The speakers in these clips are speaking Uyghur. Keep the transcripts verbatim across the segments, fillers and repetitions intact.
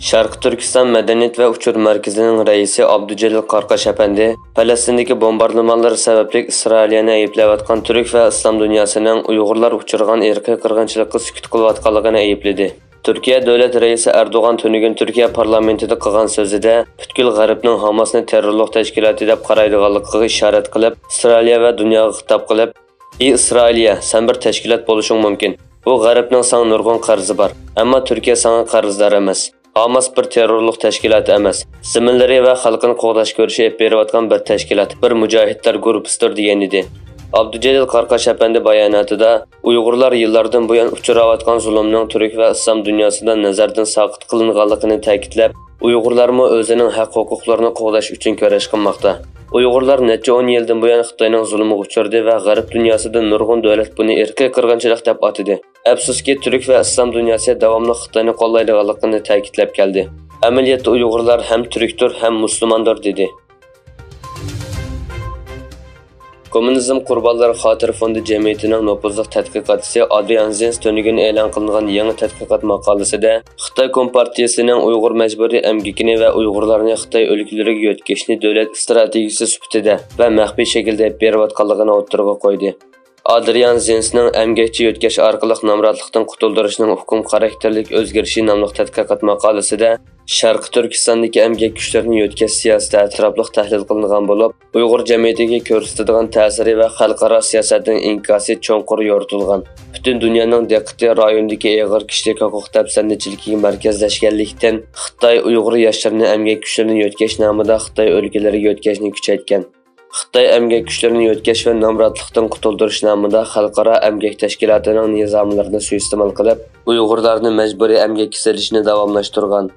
شەرقىي تۈركىستان مەدەنىيەت ۋە ئۇچۇر مەركىزىنىڭ رەئىسى ئابدۇجېلىل قاراقاش ئەپەندى پەلەستىندىكى بومباردىمانلار سەۋەبلىك ئىسرائىلىيەنى ئەيىبلەۋاتقان تۈرك ۋە ئىسلام دۇنياسىنىڭ ئۇيغۇرلار ئۇچرىغان ئىرقىي قىرغىنچىلىققا سۈكۈت قىلىۋاتقانلىقىنى ئەيىبلىدى. تۈركىيە دۆلەت رەئىسى ئەردوغان تۈنۈگۈن تۈركىيە پارلامېنتىدا قىلغان سۆزىدە، پۈتكۈل غەربنىڭ ھاماسنى تېررورلۇق تەشكىلاتى دەپ قارايدىغانلىقىغا ئىشارەت قىلىپ، ئىسرائىلىيە ۋە دۇنياغا خىتاب قىلىپ، ئى ئىسرائىلىيە، سەن بىر تەشكىلات بولۇشۇڭ مۇمكىن. بۇ غەربنىڭ ساڭا نۇرغۇن قەرزى بار، ئەمما تۈركىيە ساڭا قەرزدار ئەمەس. ھاماس بىر تېررورلۇق تەشكىلاتى ئەمەس، زېمىنلىرى ۋە خەلقىنى قوغداش كۈرىشى ئېلىپ بېرىۋاتقان بىر تەشكىلات، بىر مۇجاھىدلار گۇرۇپپىسىدۇر، دېگەنىدى. ئابدۇجېلىل قاراقاش ئەپەندى باياناتىدا، ئۇيغۇرلار يىللاردىن بۇيان ئۇچراۋاتقان زۇلۇمنىڭ تۈرك ۋە ئىسلام دۇنياسىدا نەزەردىن ساقىت قىلىنغانلىقىنى تەكىتلەپ، ئۇيغۇرلارمۇ ئۆزىنىڭ ھەق-ھوقۇقلىرىنى قوغداش ئۈچۈن كۈرەش قىلماقتا. ئۇيغۇرلار نەچچە ئون يىلدىن بۇيان خىتاينىڭ زۇلۇمىغا ئۇچرىدى ۋە غەرب دۇنياسىدا نۇرغۇن دۆلەت بۇنى ئىرقىي قىرغىنچىلىق دەپ ئاتىدى. ئەپسۇسكى، تۈرك ۋە ئىسلام دۇنياسى داۋاملىق خىتاينى قوللايدىغانلىقىنى تەكىتلەپ كەلدى. ئەمەلىيەتتە ئۇيغۇرلار ھەم تۈركتۇر، ھەم مۇسۇلماندۇر، دېدى. كوممۇنىزم قۇربانلىرى خاتىرە فوندى جەمئىيىتىنىڭ نوپۇزلۇق تەتقىقاتچىسى ئادرىيان زېنس تۈنۈگۈن ئېلان قىلىنغان يېڭى تەتقىقات ماقالىسىدە خىتاي كومپارتىيىسىنىڭ ئۇيغۇر مەجبۇرىي ئەمگىكىنى ۋە ئۇيغۇرلارنى خىتاي ئۆلكىلىرىگە يۆتكەشنى دۆلەت ئىستراتېگىيىسى سۈپىتىدە ۋە مەخپىي شەكىلدە ئېلىپ بېرىۋاتقانلىقىنى ئوتتۇرىغا قويدى. ئادرىيان زېنسنىڭ ئەمگەكچى يۆتكەش ئارقىلىق نامراتلىقتىن قۇتۇلدۇرۇشنىڭ ئۇقۇم خاراكتېرلىك ئۆزگىرىشى ناملىق تەتقىقات ماقالىسىدە شەرقىي تۈركىستاندىكى ئەمگەك كۈچلىرىنى يۆتكەش سىياسىتى ئەتراپلىق تەھلىل قىلىنغان بولۇپ، ئۇيغۇر جەمئىيىتىگە كۆرسىتىدىغان تەسىرى ۋە خەلقئارا سىياسەتنىڭ ئىنكاسى چوڭقۇر يورۇتۇلغان. پۈتۈن دۇنيانىڭ دىققىتى رايوندىكى ئېغىر كىشىلىك ھوقۇق دەپسەندىچىلىكىگە مەركەزلەشكەنلىكتىن، خىتاي ئۇيغۇر ياشلىرىنى ئەمگەك كۈچلىرىنى يۆتكەش نامىدا خىتاي ئۆلكىلىرىگە يۆتكەشنى كۈچەيتكەن. خىتاي ئەمگەك كۈچلىرىنى يۆتكەش ۋە نامراتلىقتىن قۇتۇلدۇرۇش نامىدا خەلقئارا ئەمگەك تەشكىلاتىنىڭ نىزاملىرىنى سۇيىئىستېمال قىلىپ، ئۇيغۇرلارنى مەجبۇرىي ئەمگەككە سېلىشنى داۋاملاشتۇرغان.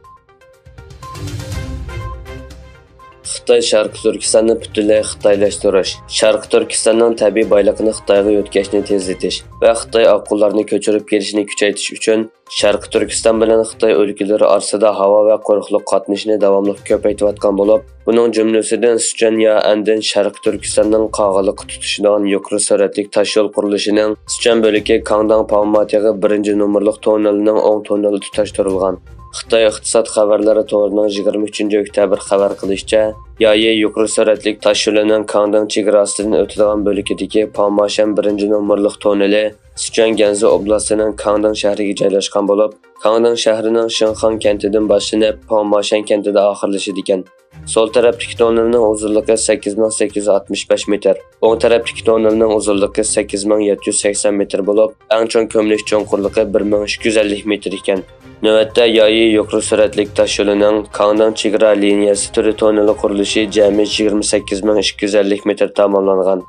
خىتاي شەرقىي تۈركىستاننى پۈتۈنلەي خىتايلاشتۇرۇش، شەرقىي تۈركىستاننىڭ تەبىئىي بايلىقىنى خىتايغا يۆتكەشنى تېزلىتىش ۋە خىتاي ئاققۇنلارنى كۆچۈرۈپ كېلىشىنى كۈچەيتىش ئۈچۈن، شەرقىي تۈركىستان بىلەن خىتاي ئۆلكىلىرى ئارىسىدا ھاۋا ۋە قۇرۇقلۇق قاتنىشىنى داۋاملىق كۆپەيتىۋاتقان بولۇپ، بۇنىڭ جۈملىسىدىن سىچۈەن يائەندىن شەرقىي تۈركىستاننىڭ قاغىلىققا تۇتىشىدىغان يۇقىرى سۈرئەتلىك تاشيول قۇرۇلۇشىنىڭ سىچۈەن بۆلىكى كاڭداڭ پاۋماتىغا بىرىنچى نومۇرلۇق توننېلىنىڭ ئوڭ توننېلى تۇتاشتۇرۇلغان. خىتاي ئىقتىساد خەۋەرلىرى تورىنىڭ يىگىرمە ئۈچىنچى ئۆكتەبىر خەۋەر قىلىشىچە، يايى يۇقىرى سۈرئەتلىك تاش يولىنىڭ كاڭدىڭ چېگراسىدىن ئۆتىدىغان بۆلىكىدىكى پاۋماشەن بىرىنچى نومۇرلۇق توننېلى سىچۈەن گەنزى ئوبلاستىنىڭ كاڭدىڭ شەھىرىگە جايلاشقان بولۇپ، كاڭدىڭ شەھىرىنىڭ شىڭخاڭ كەنتىدىن باشلىنىپ، پاۋماشەن كەنتىدە ئاخىرلىشىدىكەن. سول تەرەپتىكى توننېلنىڭ ئۇزۇنلۇقى سەككىز مىڭ سەككىز يۈز ئاتمىش بەش مېتىر، ئوڭ تەرەپتىكى توننېلنىڭ ئۇزۇنلۇقى سەككىز مىڭ يەتتە يۈز سەكسەن مېتىر بولۇپ، ئەڭ چوڭ كۆمۈلۈش چوڭقۇرلۇقى بىر مىڭ ئىككى يۈز ئەللىك مېتىر ئىكەن. نۆۋەتتە يايى يۇقىرى سۈرئەتلىك تاش يولىنىڭ كاڭدىڭ چېگرا لىنىيەسى تۈرى توننېلى قۇرۇلۇشى جەمئىي يىگىرمە سەككىز مىڭ ئىككى يۈز ئەللىك مېتىر تاماملانغان.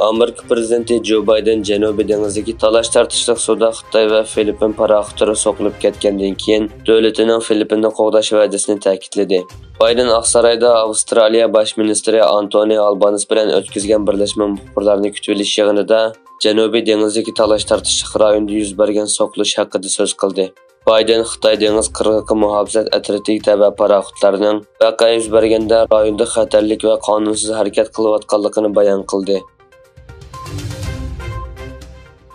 ئامېرىكا پىرېزىدېنتى جو بايدېن جەنۇبىي دېڭىزدىكى تالاش-تارتىشلىق سۇدا خىتاي ۋە فىلىپپىن پاراخوتلىرى سوقۇلۇپ كەتكەندىن كېيىن، دۆلىتىنىڭ فىلىپپىننى قوغداش ۋەدىسىنى تەكىتلىدى. بايدېن ئاقسارايدا ئاۋسترالىيە باش مىنىستىرى ئانتونى ئالبانىس بىلەن ئۆتكۈزگەن بىرلەشمە مۇخبىرلارنى كۈتۈۋېلىش يىغىنىدا جەنۇبىي دېڭىزدىكى تالاش-تارتىشلىق رايونىدا يۈز بەرگەن سوقۇلۇش ھەققىدە سۆز قىلدى. بايدېن خىتاي دېڭىز قىرغىقى مۇھاپىزەت ئەترىتىگە تەۋە پاراخوتلارنىڭ ۋەقە يۈز بەرگەندە رايوندا خەتەرلىك ۋە قانۇنسىز ھەرىكەت قىلىۋاتقانلىقىنى بايان قىلدى.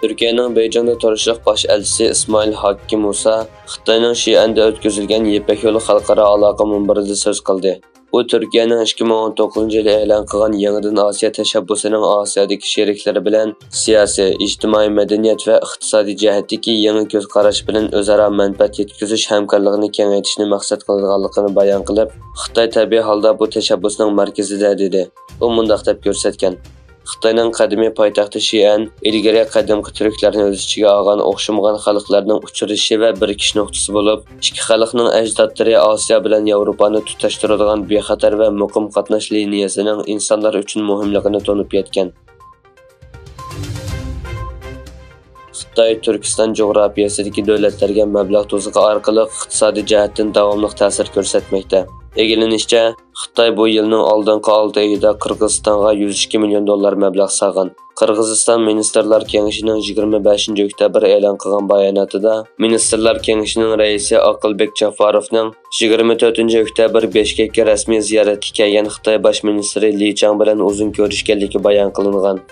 تۈركىيەنىڭ بېيجىڭدا تۇرۇشلۇق باش ئەلچىسى ئىسمائىل ھاككى مۇسا خىتاينىڭ شىئەندە ئۆتكۈزۈلگەن يىپەك يولى خەلقئارا ئالاقە مۇنبىرىدا سۆز قىلدى. ئۇ تۈركىيەنىڭ ئىككى مىڭ ئون توققۇزىنچى يىلى ئېلان قىلغان يېڭىدىن ئاسىيا تەشەببۇسىنىڭ ئاسىيادىكى شېرىكلىرى بىلەن سىياسىي، ئىجتىمائىي، مەدەنىيەت ۋە ئىقتىسادىي جەھەتتىكى يېڭى كۆز قاراش بىلەن ئۆزئارا مەنپەئەت يەتكۈزۈش ھەمكارلىقىنى كېڭەيتىشنى مەقسەت قىلىدىغانلىقىنى بايان قىلىپ، خىتاي تەبىئىي ھالدا بۇ تەشەببۇسنىڭ مەركىزىدە، دېدى. ئۇ مۇنداق دەپ كۆرسەتكەن. خىتاينىڭ قەدىمىي پايتەختى شىئەن ئىلگىرى قەدىمكى تۈركلەرنى ئۆز ئىچىگە ئالغان ئوخشىمىغان خەلقلەرنىڭ ئۇچرىشىشى ۋە بىرىكىش نۇقتىسى بولۇپ، ئىككى خەلقنىڭ ئەجدادلىرى ئاسىيا بىلەن ياۋروپانى تۇتاشتۇرىدىغان بىخەتەر ۋە مۇقىم قاتناش لىنىيەسىنىڭ ئىنسانلار ئۈچۈن مۇھىملىقىنى تونۇپ يەتكەن. خىتاي تۈركىستان جۇغراپىيەسىدىكى دۆلەتلەرگە مەبلەغ توزۇقى ئارقىلىق ئىقتىسادىي جەھەتتىن داۋاملىق تەسىر كۆرسەتمەكتە. ئىگىلىنىشىچە، خىتاي بۇ يىلنىڭ ئالدىنقى ئالتە ئېيىدا قىرغىزىستانغا يۈز ئىككى مىليون دوللار مەبلەغ سالغان. قىرغىزىستان مىنىستىرلار كېڭىشىنىڭ يىگىرمە بەشىنچى ئۆكتەبىر ئېلان قىلغان باياناتىدا، مىنىستىرلار كېڭىشىنىڭ رەئىسى ئاقىلبېك جاپاروفنىڭ يىگىرمە تۆتىنچى ئۆكتەبىر بىشكەككە رەسمىي زىيارەتكە كەلگەن خىتاي باش مىنىستىرى لى چاڭ بىلەن ئۇزۇن كۆرۈشكەنلىكى بايان قىلىنغان.